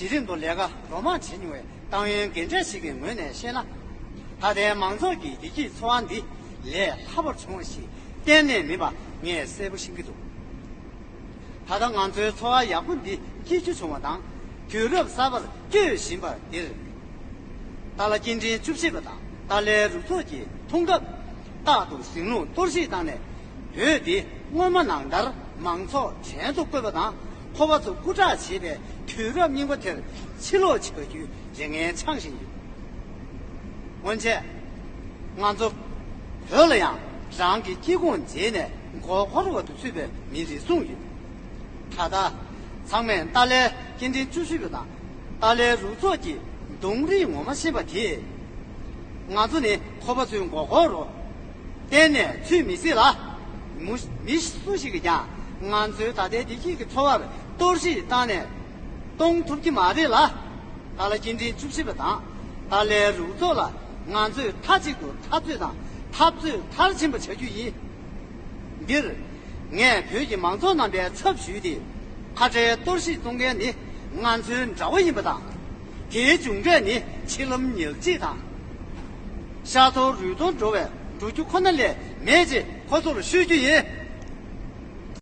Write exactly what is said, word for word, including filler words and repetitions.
གཞི་རིམ་དུ་ལས་ཀ་རོ་མང་བྱེད་མྱོང་བའི་ཏང་ཡོན་རྒན་གྲས་ཤིག་གི་ངོས་ནས་བཤད་ན། ད་ལྟའི་མང་ཚོགས་ཀྱི་བདེ་སྐྱིད་འཚོ་བ་འདི་ལས་སླ་པོར་བྱུང་བ་ཞིག་གཏན་ནས་མིན་པ་ངས་གསལ་པོ་ཤེས་ཀྱི་འདུག་ད་ལྟ་ང་ཚོའི་འཚོ་བ་ཡག་པོ་འདི་སྐྱིད་ཤོས་བྱུང་བ་དང་། དུས་རབས་གསར་པར་བསྐྱོད་བཞིན་པ་འདིར། ཏཱ་ལ་སྐྱེ་ཕྲེང་བཅུ་བཞི་པ་དང་ཏཱ་ལའི་རུ་ཚོགས་ཀྱི་ཐོག་མཐའ་དག་ཏུ་ཟིང་སློང་གཏོར་བཤིག་བཏང་ནས། བོད་འདི་སྔོན་མ་ནང་ལྟར་མང་ཚོགས་བྲན་དུ་བཀོད་པ་དང་། ཁོ་པ་ཚོ་རྐུ་འཁྲབ་བྱེད་པའི་དུས་རབས་རྙིང་པ་དེར་ཕྱིར་ལོག་བྱ་རྒྱུའི་རེ་ངན་འཆང་བཞིན་ཡོད། སྔོན་ཆད། ང་ཚོ་བོད་ལ་ཡང་རང་གི་སྐྱེ་ཁུངས་བརྗེས་ནས་མགོ་འཁོར་བར་དུ་ཚུད་པའི་མི་རེ་ཟུང་ཡོད། ད་ལྟ་ཚང་མས་ཏཱ་ལའི་སྐྱེ་ཕྲེང་བཅུ་བཞི་པ་དང་ཏཱ་ལའི་རུ་ཚོགས་ཀྱི་གདོང་རིས་ངོ་མ་ཤེས་པ་དེས། ང་ཚོ་ནི་ཁོ་པ་ཚོའི་མགོ་འཁོར་རུ་གཏན་ནས་ཚུད་མི་སྲིད་ལ། མུ་མི་སུ་ཞིག་གིས་ཀྱང་ང་ཚོའི་ད་ལྟའི་བདེ་སྐྱིད་ཀྱི་འཚོ་བར་གཏོར་བཤིག་བཏང་ནས་གཏོང་ཐུབ་ཀྱི་མ་རེད་ལ། ཏཱ་ལ་སྐྱེ་ཕྲེང་བཅུ་བཞི་པ་དང་ཏཱ་ལའི་རུ་ཚོགས་ལ་ང་ཚོས་མཐའ་གཅིག་ཏུ་འཐབ་རྩོད་དང་འཐབ་རྩོད་མཐར་ཕྱིན་པ་བྱ་རྒྱུ་ཡིན། འདིར་ངས་བོད་ཀྱི་མང་ཚོགས་རྣམ་པའི་ཚབ་ཞུས་ཏེ། ཁ་བྲལ་གཏོར་བཤིག་གཏོང་མཁན་ནི་ང་ཚོའི་དགྲ་བོ་ཡིན་པ་དང་། དེའི་མཇུག་འབྲས་ནི་འཆི་ལམ་ཉེར་གཅིག་དང་། ཤ་ཚོར་རུས་གཏོར་འགྲོ་བའི་འགྲོ་རྒྱུ་ཁོ་ན་ལས་མེད་ཅེས་ཁོ་ཚོར་ཤོད་རྒྱུ་ཡིན།